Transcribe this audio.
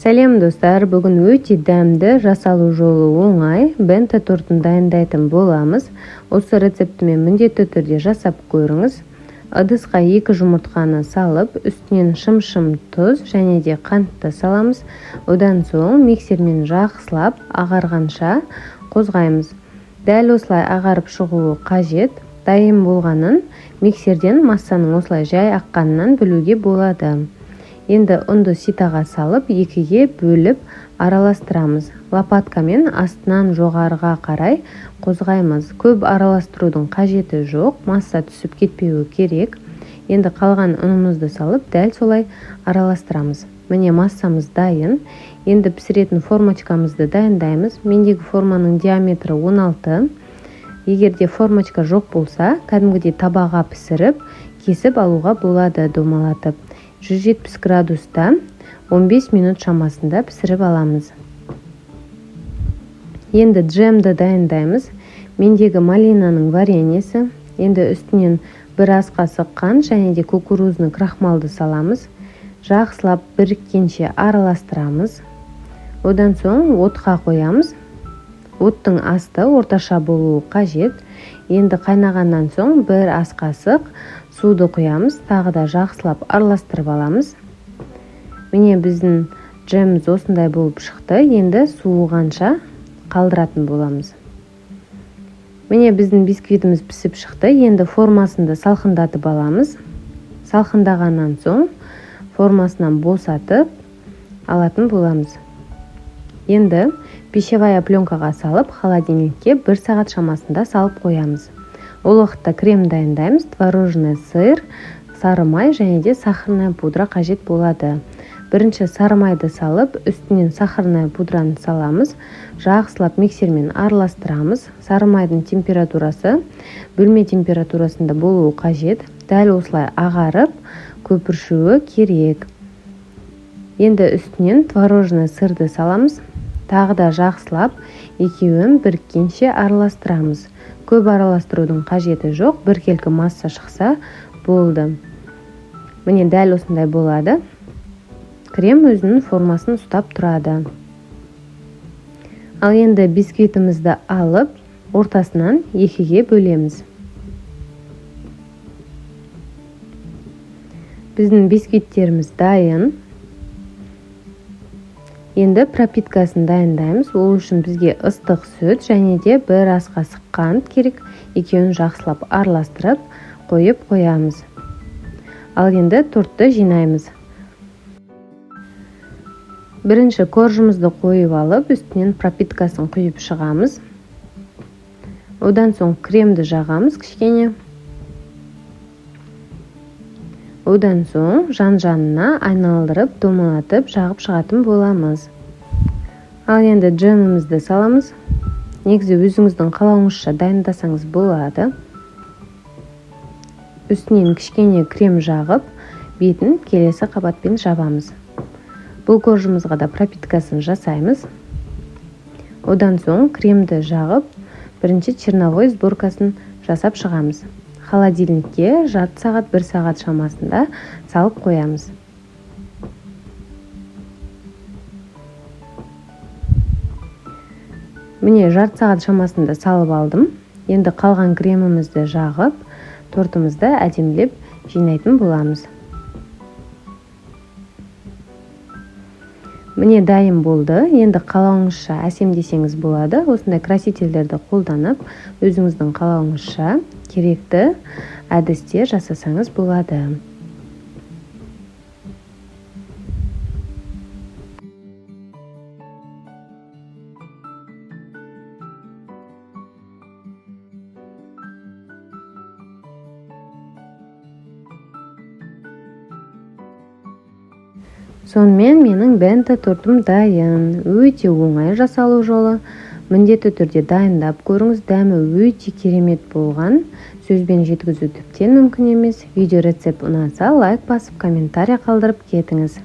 Сәлем достар, бүгін өте дәмді, жасалу жолы оңай бенто тортын дайындайтын боламыз. Осы рецептімен міндетті түрде жасап көріңіз. Ыдысқа 2 жұмыртқаны салып, үстінен шым-шым тұз және де қантты саламыз. Одан соң миксермен жақсылап ағарғанша қозғаймыз. Дәл осылай ағарып шығуы қажет. Дайын болғанын миксерден массаның осылай жай аққанынан білуге болады. Енді ұнды ситаға салып, екіге бөліп араластырамыз. Лопаткамен астынан жоғарыға қарай қозғаймыз. Көп араластырудың қажеті жоқ, масса түсіп кетпеуі керек. Енді қалған ұнымызды салып, дәл солай араластырамыз. Міне массамыз дайын. Енді пісіретін формочкамызды дайындаймыз. Мендегі форманың диаметрі 16. Егер де формочка жоқ болса, кәдімгідей табаға пісіріп, кесіп алуға болады домалатып. 170 градуста 15 минут шамасында пісіріп аламыз. Енді джемді дайындаймыз. Мендегі малинаның вареньесі. Енді үстінен бір ас қасық қант және де кукурузный крахмалды саламыз. Жақсылап біріккенше араластырамыз. Одан соң отқа қоямыз. Оттың асты орташа болуы қажет. Енді қайнағаннан соң бір ас қасық суды құямыз, тағы да жақсылап араластырып аламыз. Міне біздің джеміміз осындай болып шықты. Енді суығанша қалдыратын боламыз. Міне біздің бисквитіміз пісіп шықты. Енді формасын да салқындатып аламыз. Салқындағаннан соң формасынан босатып алатын боламыз. Енді пищевая пленкаға салып, холодильникке 1 сағат шамасында салып қоямыз. Ол уақытта крем дайындаймыз. Творожный сыр, сары май және де сахарная пудра қажет болады. Бірінші сары майды салып, үстінен сахарная пудраны саламыз. Жақсылап миксермен араластырамыз. Сары майдың температурасы бөлме температурасында болуы қажет. Дәл осылай ағарып, көпіршуі керек. Енді үстінен творожный сырды саламыз. Тағы да жақсылап екеуін біріккенше араластырамыз. Көп араластырудың қажеті жоқ, біркелкі масса шықса болды. Міне дәл осындай болады. Крем өзінің формасын ұстап тұрады. Ал енді бисквитімізді алып, ортасынан екіге бөлеміз. Біздің бисквиттеріміз дайын. Енді пропиткасын дайындаймыз. Ол үшін бізге ыстық сүт және де бір ас қасық қант керек. Екеуін жақсылап араластырып, қойып қоямыз. Ал енді тортты жинаймыз. Бірінші коржымызды қойып алып, үстінен пропиткасын құйып шығамыз. Одан соң кремді жағамыз кішкене. Одан соң жан-жанына айналдырып, домалатып, жағып шығатын боламыз. Ал енді джемімізді саламыз. Негізі өзіңіздің қалауыңызша дайындасаңыз болады. Үстінен кішкене крем жағып, бетін келесі қабатпен жабамыз. Бұл коржымызға да пропиткасын жасаймыз. Одан соң кремді жағып, бірінші черновой сборкасын жасап шығамыз. Холодильникке жарты сағат, 1 сағат шамасында салып қоямыз. Міне жарты сағат шамасында салып алдым. Енді қалған кремімізді жағып, тортымызды әдемілеп жинайтын боламыз. Міне дайын болды. Енді қалауыңызша әсемдесеңіз болады. Осындай красительдерді қолданып, өзіңіздің қалауыңызша керекті әдісте жасасаңыз болады. Сонымен менің бенто тортым дайын. Өте оңай жасалу жолы. Міндетті түрде дайындап көріңіз. Дәмі өте керемет болған. Сөзбен жеткізу тіптен мүмкін емес. Видео рецепт ұнаса лайк басып, комментарий қалдырып кетіңіз.